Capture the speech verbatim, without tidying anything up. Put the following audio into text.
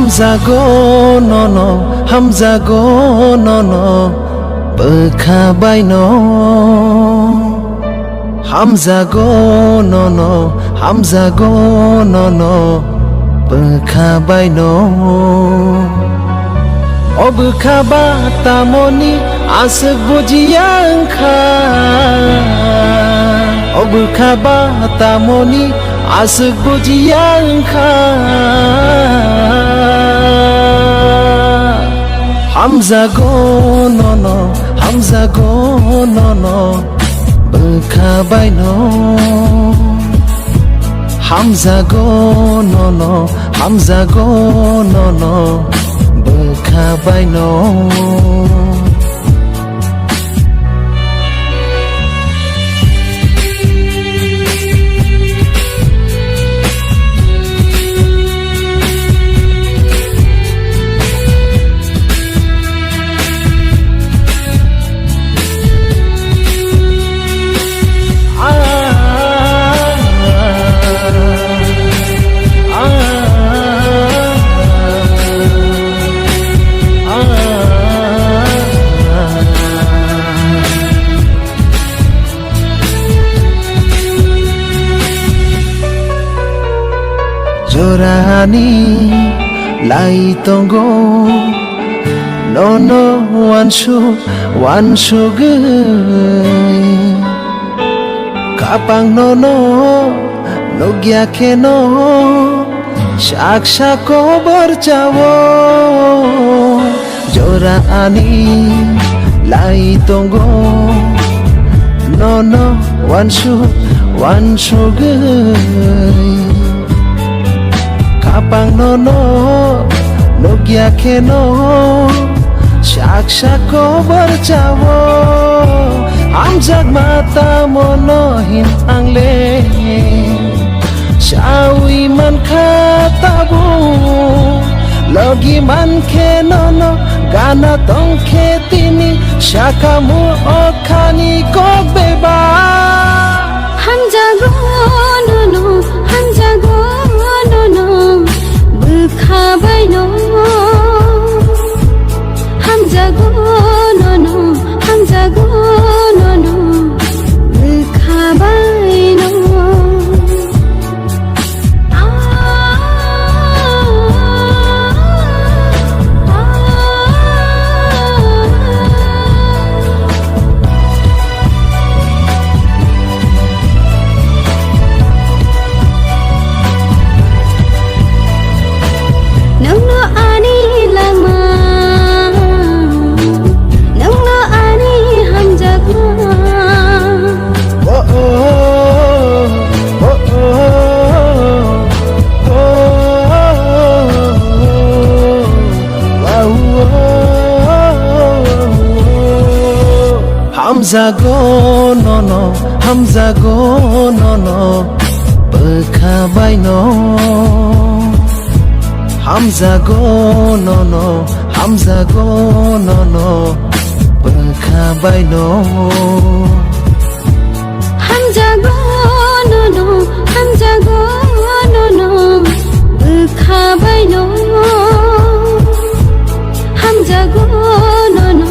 Hamjago nono, hamjago nono, bwkha baino. Hamjago nono, hamjago nono, bwkha baino. O bwkha ba tamoni aswk bujiya wngkha. O bwkha ba tamoni aswk bujiya wngkha. Hamjago nono, hamjago nono, bwkha baino. Hamjago nono, hamjago nono, bwkha baino. Jorani lai tongo, nono wansuk, wansugwi. Kapang nono nukya kheno, sak sak kobor chawo. Jora ani lai tongo, nono wansuk, wansugwi. Kapang nono nukya kheno, sak sak kobor chawo. Hamjakma tamo no hin angle. Sawi mankha tabuk, logi mankhe nono, gana tongkhe tini, sakamu okhani kok beba. Hamjago nono, hamjago nono, bwkha baino. Hamjago nono, hamjago nono, bwkha baino. Nungno ani langma, nungno ani hamjakma. Oh, oh, oh, oh, oh, oh, oh, oh. Hamjago nono, hamjago nono, bwkha baino. Hamjago nono, hamjago nono, bwkha baino. Hamjago nono, hamjago nono, bwkha baino. Hamjago nono,